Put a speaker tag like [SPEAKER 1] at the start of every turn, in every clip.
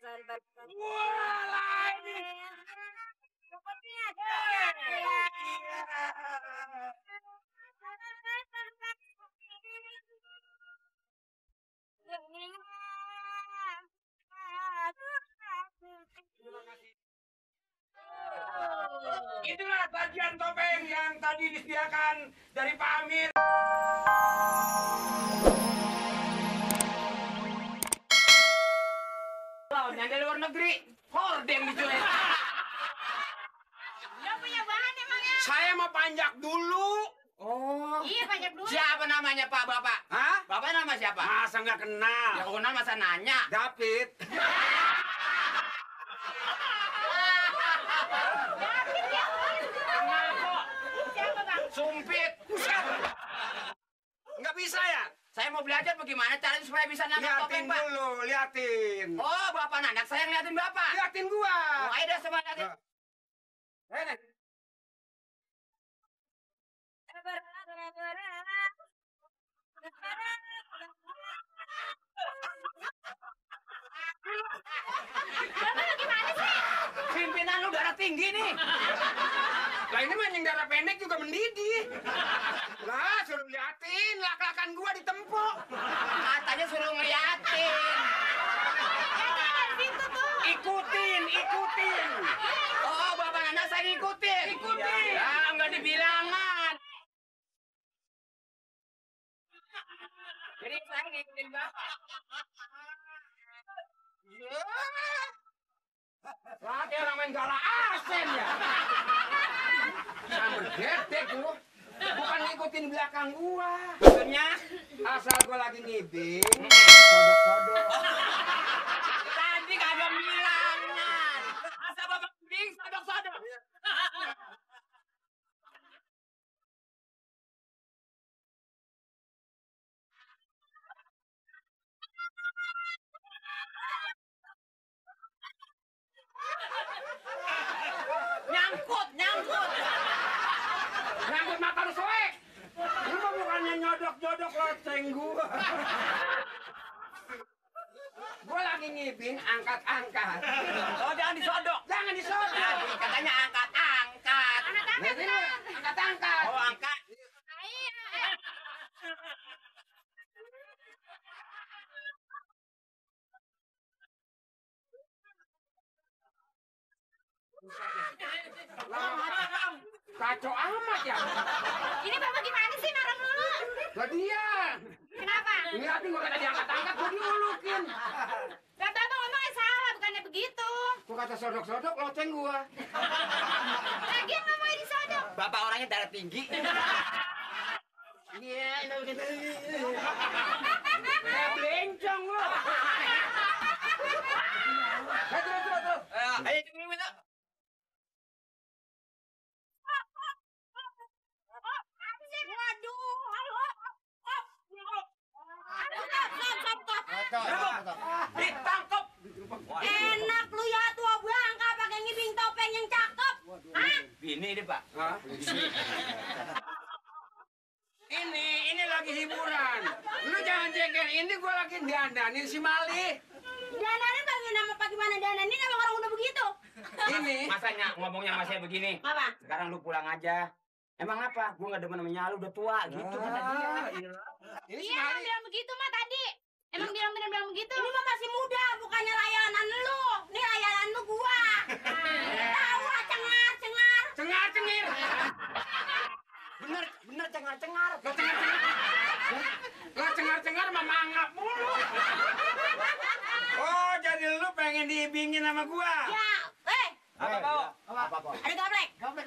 [SPEAKER 1] Wah, lagi. Itulah tagihan topeng yang tadi disediakan dari Pak Amir. Yang dari luar negeri, hordeng diculik.
[SPEAKER 2] Lo punya bahan emangnya?
[SPEAKER 1] Saya mau panjak dulu.
[SPEAKER 2] Oh. Iya, panjak dulu.
[SPEAKER 3] Siapa namanya Pak Bapak?
[SPEAKER 1] Hah?
[SPEAKER 3] Bapak nama siapa?
[SPEAKER 1] Masa nggak kenal?
[SPEAKER 3] Ya kenal masa nanya.
[SPEAKER 1] David.
[SPEAKER 2] David ya.
[SPEAKER 1] Kenal kok.
[SPEAKER 2] Siapa bang?
[SPEAKER 1] Sumpit. Nggak bisa ya?
[SPEAKER 3] Saya mau belajar bagaimana caranya supaya bisa nangkap topeng,
[SPEAKER 1] Liatin
[SPEAKER 3] Pak.
[SPEAKER 1] dulu, liatin.
[SPEAKER 3] Oh, Bapak nandak, saya ngeliatin Bapak.
[SPEAKER 1] Liatin gua.
[SPEAKER 3] Oh, ayo dah semangat.
[SPEAKER 2] Bapak lo gimana sih?
[SPEAKER 3] Pimpinan lu darah tinggi nih.
[SPEAKER 1] Lah ini mah yang darah pendek juga mendidih. Lah suruh liatin, lak-lakan gua ditempuk.
[SPEAKER 3] Katanya suruh ngeliatin.
[SPEAKER 2] Dari situ tuh.
[SPEAKER 1] Ikutin, ikutin.
[SPEAKER 3] Oh, Bapak nandak saya ngikutin.
[SPEAKER 1] Ikutin.
[SPEAKER 3] Ya, nggak dibilangan. Jadi saya ngikutin Bapak.
[SPEAKER 1] Lah kayak orang main gala asen ya. Sambil gedek lu. Bukan ngikutin belakang gua.
[SPEAKER 3] Maksudnya?
[SPEAKER 1] Asal gua lagi ngibing, sodok-sodok.
[SPEAKER 3] Tadi kagak bilangan. Asal Bapak bing sodok-sodok. Nyangkut, nyangkut.
[SPEAKER 1] Rambut mata lu soek. Lu mah bukannya nyodok-nyodok loceng gua. Gua lagi ngibing, angkat-angkat.
[SPEAKER 3] Oh, jangan disodok.
[SPEAKER 1] Jangan disodok.
[SPEAKER 3] Tadi katanya angkat-angkat.
[SPEAKER 1] Nah, sini, angkat-angkat.
[SPEAKER 3] Oh, angkat.
[SPEAKER 1] Kacau amat ya.
[SPEAKER 2] Ini Bapak gimana sih marah mulu?
[SPEAKER 1] Lah dia.
[SPEAKER 2] Kenapa?
[SPEAKER 1] Ngeliatin gua kata diangkat-angkat, gua diulukin.
[SPEAKER 2] Bapak ngomongnya salah, bukannya begitu.
[SPEAKER 1] Gua kata sodok-sodok, loceng gua.
[SPEAKER 2] Lagian ngomongnya disodok.
[SPEAKER 3] Bapak orangnya darah tinggi.
[SPEAKER 1] Iya, kayak belencong lu. Terus.
[SPEAKER 3] Ayo cepet minta. Ditangkap.
[SPEAKER 2] Enak lu ya tua bangka pakai ngibing topeng yang cakep. Hah?
[SPEAKER 3] Bini deh, Pak.
[SPEAKER 1] Hah? Ini lagi hiburan. Lu jangan jeger, ini gua lagi dandanin si Mali.
[SPEAKER 2] Dananin bagi nama pak gimana dananin emang orang udah begitu.
[SPEAKER 1] Ini.
[SPEAKER 3] Masanya ngomongnya masih begini.
[SPEAKER 2] Apa?
[SPEAKER 3] Sekarang lu pulang aja. Emang apa? Gua nggak demen sama lu udah tua gitu kata dia.
[SPEAKER 1] Ini si
[SPEAKER 2] Iya emang
[SPEAKER 1] Mali.
[SPEAKER 2] bilang begitu mah tadi. Emang bilang begitu. Ini mah masih muda, bukannya layanan lu. Nih layanan lu gua. Tahu ah, cengar.
[SPEAKER 1] Cengar-cengir.
[SPEAKER 3] Bener cengar-cengar.
[SPEAKER 1] Lah cengar-cengar mah mangap mulu. Oh, jadi lu pengen diibingin sama gua?
[SPEAKER 2] Ya,
[SPEAKER 3] Apa, Pak? Apa, Pak?
[SPEAKER 2] ada gaplek.
[SPEAKER 1] Gaplek.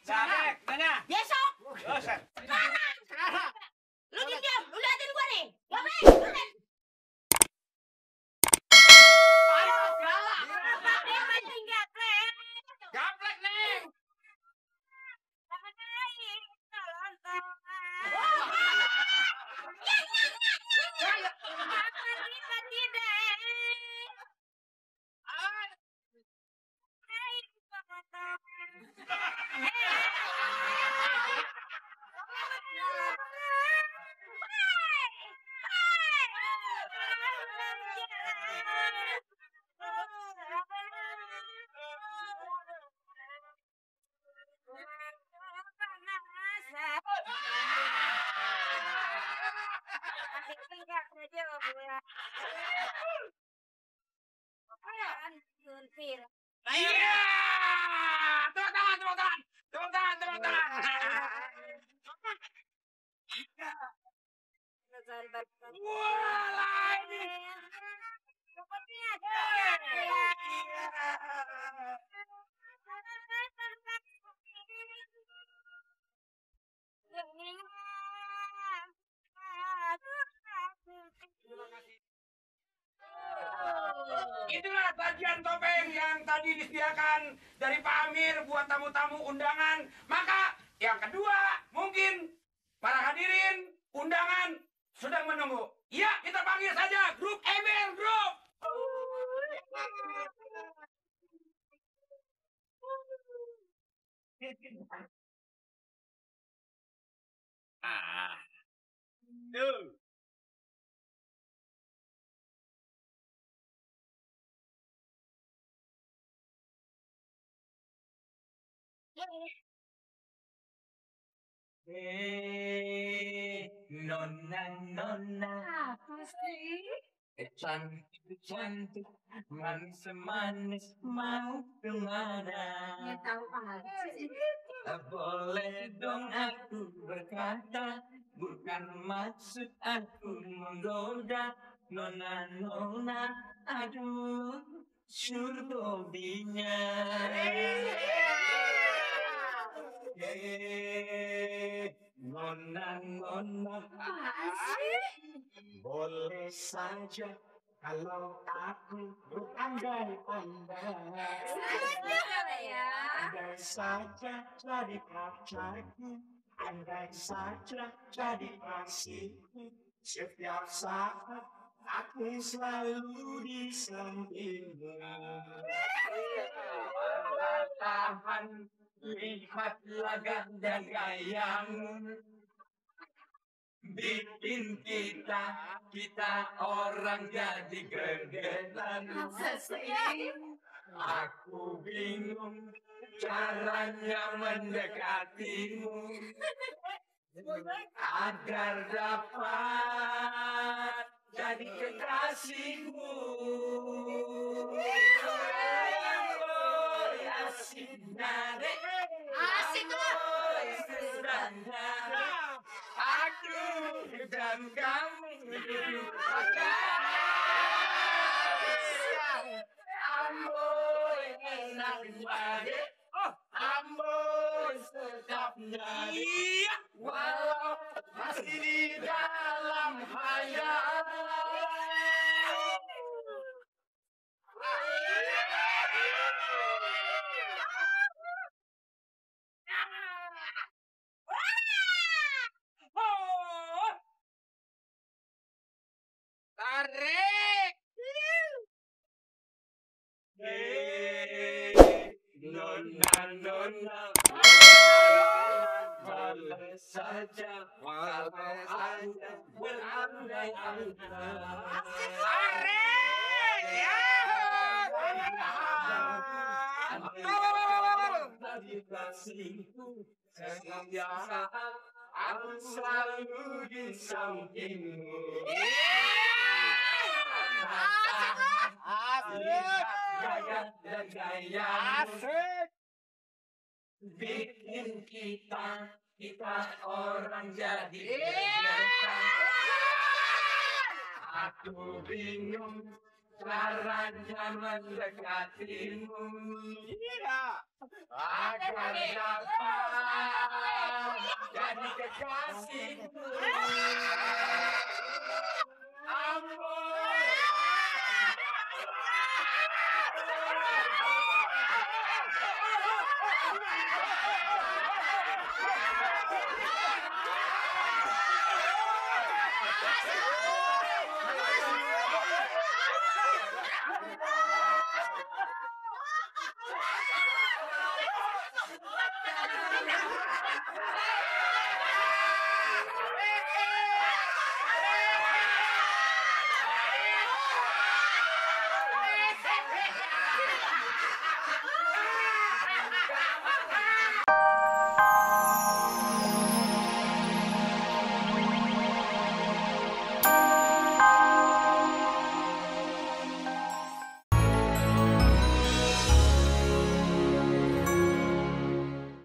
[SPEAKER 2] Gaplek.
[SPEAKER 3] Mana?
[SPEAKER 2] Besok.
[SPEAKER 1] Sekarang.
[SPEAKER 2] Lu diam, lu liatin gua nih. Gaplek.
[SPEAKER 3] Ayo, galak.
[SPEAKER 2] Gaplek mancing gaplek.
[SPEAKER 1] Gaplek, Neng.
[SPEAKER 2] Tidak.
[SPEAKER 1] Iya. Tepuk tangan, tepuk tangan. Tepuk tangan, tepuk tangan. Wah, lagi. Itulah bagian topeng yang tadi disediakan dari Pak Amir buat tamu-tamu undangan. Maka yang kedua, mungkin para hadirin undangan sedang menunggu. Ya, kita panggil saja grup Emir Group. Tuh.
[SPEAKER 4] Nona, nona,
[SPEAKER 2] Apa sih?
[SPEAKER 4] cantik, cantik, manis, manis, mau kemana?
[SPEAKER 2] Ya tahu aja sih.
[SPEAKER 4] Boleh dong aku berkata, bukan maksud aku menggoda. Nona, nona, aduh, surgobinya. Nona, nona, boleh saja kalau aku berandai-andai. Andai saja jadi pacarku, andai saja jadi kasihku. Setiap saat aku selalu di sampingmu. Tahan, lihatlah ganda gayamu. Bikin kita orang jadi gergetan. Aku bingung caranya mendekatimu agar dapat jadi kekasihmu. Asik nare,
[SPEAKER 2] Asik lah.
[SPEAKER 4] sedang nare. Aku dan kamu duduk Amboy enak banget. Amboy sedap nyanyi. Walau masih di dalam hayalan.
[SPEAKER 1] Oh. Tarik.
[SPEAKER 4] Nona, nona, boleh saja kalau Anda berandai-andai.
[SPEAKER 1] Tarik. Ya.
[SPEAKER 4] Tadi kasihku, setiap saat aku selalu di sampingmu. Gaya dan gayamu bikin kita orang jadi gergetan. Aku bingung caranya mendekatimu agar dapat jadi kekasihmu. Ampun.